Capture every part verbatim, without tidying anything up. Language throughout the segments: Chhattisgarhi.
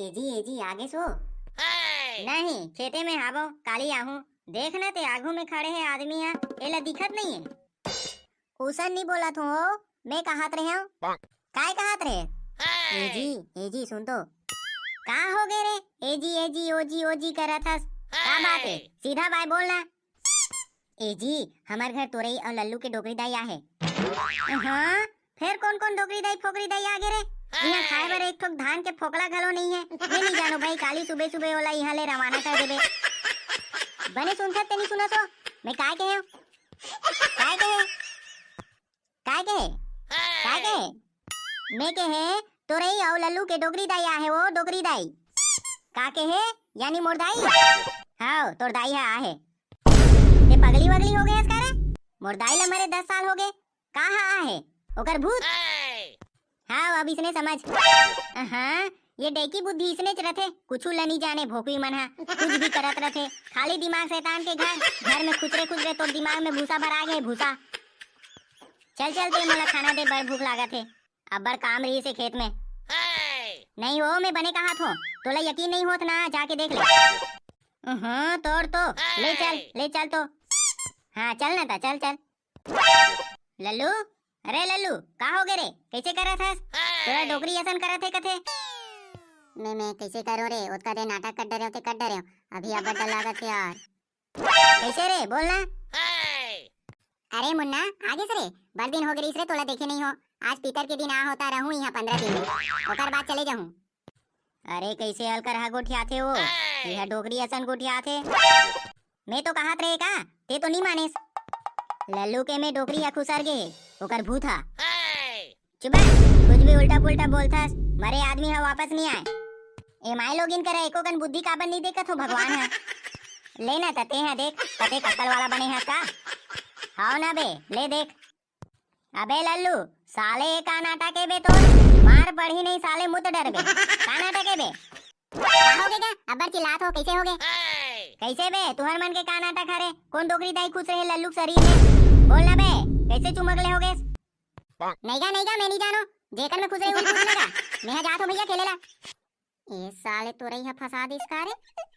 ए जी, ए जी, आगे सो। नहीं, खेते में हावो, काली आहूं। देख ना, ते आगू में खड़े हे आदमी हा, एला दिखत नहीं है। उसन नहीं बोलत हूँ, मैं कहत रहे हूँ। काय कहत रहे? ए जी, ए जी, सुन तो। का हो गए रे? ए जी, ए जी, ओ जी, ओ जी करत हस। का बात है? सीधा बाय बोल ना। ए जी, हमर घर तोरई अउ लल्लू के डोकरी दाई आहे। हाँ, फेर कौन कौन डोकरी दाई फोकरी दाई आगे रे? इहाँ खाए बर एक ठोक धान के फोकला घलो नहीं है। मैं नहीं जानो भाई, काली सुबह सुबह ओला इहाँ ले रवाना कर देबे। बने सुनथस ते नहीं सुनस ओ? मैं काय कहे हूँ? काय कहे? काय कहे? काय कहे? मैं कहे, तोरई अउ लल्लू के डोकरी दाई आहे ओ, डोकरी दाई। का कहे? यानी मोर दाई? हाव, तोर दाई हा आहे। ते पगली वगली हो गए हस का रे? मोर दाई ला मरे दस साल हो गए। का हा आहे? ओकर भूत? हाव, अब इसने समझ। हाँ, ये डेकी बुद्धि इसने च रथे, कुछु ल नहीं जाने भोकवी मन हा, कुछ भी करत रथे, खाली दिमाग शैतान के घर, घर में खुचरे खुचरे तोर दिमाग में भूसा भरा गए, भूसा। चल चल, ते मोला खाना दे, बड़ भूख लागत हे, अब्बड़ काम रहिस हे खेत में। नहीं हो, मैं बने कहात हो, तोला यकीन नहीं होत ना, जाके देख ले। हाँ, तोर तो, ले चल, ले चल तो। हाँ, चल ना ता, चल चल। लल्लू, अरे लल्लू, का हो गे रे? कैसे करत हस? तोला डोकरी असन करत हे कथे। मैं, मैं कैसे करूं रे? ओतका देर नाटक कर डरे हो, ते कर डरे हो। अभी अब डर लागत हे यार। कैसे रे? बोल ना। अरे मुन्ना, आ गेस रे? बड़ दिन हो गे रिहिस रे, तोला देखे नहीं हो। आज पितर के दिन आ होता रहूं यहाँ पंद्रह दिन। ओकर बाद चले जाहूं। अरे, कैसे अलकरहा गोठियाथे वो? ए! यह डोकरी असन गोठियाथे। मैं तो कहत रहे का, ते तो नहीं मानेस। लल्लू के में डोकरी ह खुसर गे हे, ओकर भूत हा। ए! चुप बे, कुछ भी उल्टा पुल्टा बोलथस, मरे आदमी हा वापस नहीं आए। ए माय लोगिन करा एको कन बुद्धि काबर नहीं देखत हो भगवान हा। ले ना त ते हा देख, कते अक्कल वाला बने हस का? हाव ना बे, ले देख। अबे लल्लू, साले ये का नाटक हे बे तोर? मार पड़ही नहीं साले, मुत डरबे। का नाटक हे बे? का हो गे गा? अब्बड़ चिल्लात हो, कैसे हो गे? कैसे बे? तुहर मन के का नाटक हरे? कौन डोकरी दाई खुसरे हे लल्लू के शरीर में? बोल ना बे, कैसे चुमक ले हो गेस? नहीं गा, नहीं गा, मैं नहीं जानो। जेकर में खुसरे उही पूछ लेगा। मैं जात हो भैया खेले ला। ए साले तोरई ह फंसा दिस का रे?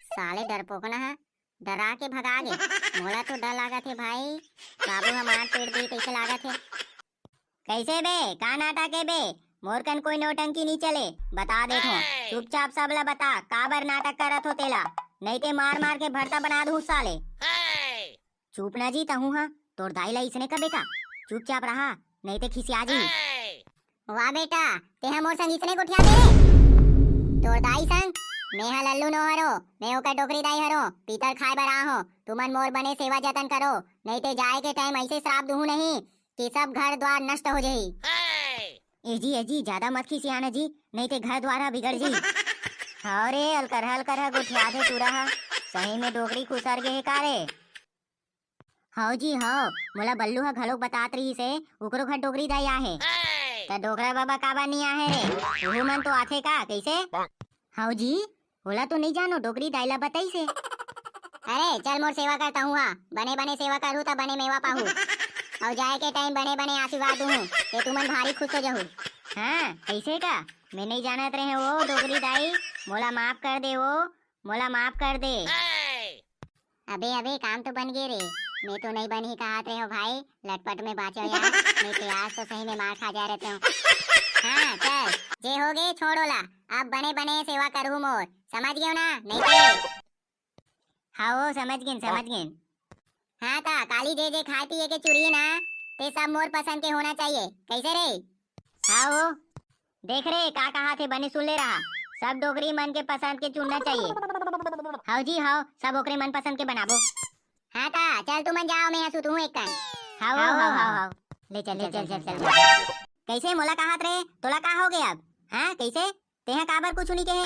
साले डरपोकना ह डरा के भगा गे। मोला तो डर लागत हे भाई, बाबू ह मार पीट दी तइसे लागत हे। कैसे बे, का नाटक हे बे? मोर कन कोई नौटंकी नहीं चले, बता देत हो। चुपचाप सब ला बता, काबर नाटक करत हो तेला, नहीं ते मार मार के भरता बना दूं साले। चुप ना जी तहूं हा, तोर दाई ला इसने कबे का, चुपचाप रहा, नहीं ते खिसिया जी। वाह बेटा, तेहा मोर संग इसने गोठिया दे रे। तोर दाई संग? मैं हा लल्लू नो हरो, मैं ओकर डोकरी दाई हरो, पीतर खाए बर आ हो। तुमन मोर बने सेवा जतन करो, नहीं ते जाए के टाइम ऐसे श्राप दूहूं नहीं कि सब घर द्वार नष्ट हो जाही। ए जी, ए जी, ज्यादा मत खिसियाना जी, नहीं ते घर द्वार हा बिगड़ जी। हाँ रे, अलकरहा अलकरहा गोठिया दे टूरा हा, सही में डोकरी खुसर गे हे का रे? हव जी हव, मोला बल्लू ह घलोक बतात रिहिस हे, ओकरो घर डोकरी दाई आहे। त डोकरा बाबा काबर नी आहे रे? उहू मन तो आथे का? कइसे? हव जी, ओला तो नइ जानो, डोकरी दाई ला बताइस हे। अरे चल मोर सेवा कर तहूँ हा, बने बने सेवा करहू त बने मेवा पाहू। अउ जाए के टाइम बने बने आशीर्वाद दूहूँ, ते तुमन भारी खुश हो जहू। हाँ, अइसे का? मैं नइ जानत रहे वो डोकरी दाई, मोला माफ कर दे वो, मोला माफ कर दे। अबे अबे, काम तो बन गे रे। मैं तो नहीं बनही कहत रहे हो भाई, लटपट में बाँचो यार, नहीं तो आज तो सही में मार खा जा रहते हो। हाँ चल, जे हो गे छोड़ ओला, अब बने बने सेवा करहू मोर, समझ गयो ना? नहीं तो हाँ वो समझ गेन, समझ गेन। हाँ ता काली जे जे खाए पिए के चुरही ना, ते सब मोर पसंद के होना चाहिए, कैसे रे? हाँ वो देख रे, का कहा थे, बने सुन ले रहा, सब डोकरी मन के पसंद के चुनना चाहिए। हाव जी हाव, सब ओकरे मन पसंद के बनाबो। हाँ ता चल तुमन जाओ, मैं सुतहूँ एक कन। हाव हाव हाव हाव। ले चल ले चल चल चल। कैसे मोला कहत रे, तोला का हो गया अब? हाँ कैसे? तेहा काबर कुछ नहीं कहे?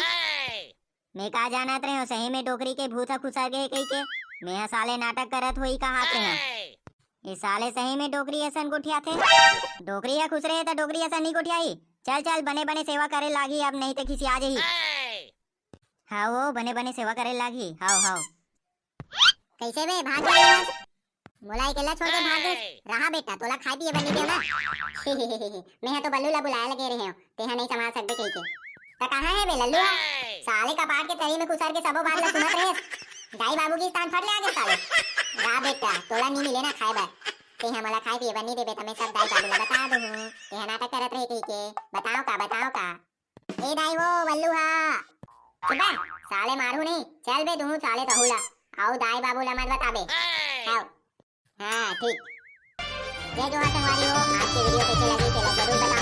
मैं का जानत रहे हो, सही में डोकरी के भूत ह खुसर गए कही के। मैं ह साले नाटक करत होई कहत रहे हो। ये साले सही में डोकरी असन गोठियाथे। डोकरी ह खुसरे हे त डोकरी असन नहीं गोठियाही। चल चल, बने बने सेवा करे लागी अब, नहीं ते खिसिया जही। हाँ वो बने बने सेवा करे लागी। हाव हाव। कैसे बे भाग गए? मोला अकेला छोड़ के भाग गए? रहा बेटा, तोला खाए पिए बर नहीं देव ना। मैं ह तो बल्लू ला बुलाए लगे रहे हो, तेहा नहीं संभाल सकबे कही के। त कहाँ हे बे लल्लू हा? साले कपाट के तरी में खुसर के सबो बात ला सुनत रहे। दाई बाबू के स्थान फट ले आगे साले। रा बेटा, तोला नी मिले ना खाए बर। ते हमला खाए पिए बर नी देबे त मैं सब दाई बाबू ला बता दूँ। ते हा नाटक करत रहे कही के। बताओ का, बताओ का? ए दाई वो बल्लू हा। चुप बे, साले मारू नहीं। चल बे तू साले तहू ला। आओ दाई बाबू ला मत बताबे। आओ। हाँ, ठीक। जय जोहार संगवारी हो, आज के वीडियो कैसे लगी, तेला जरूर बताओ।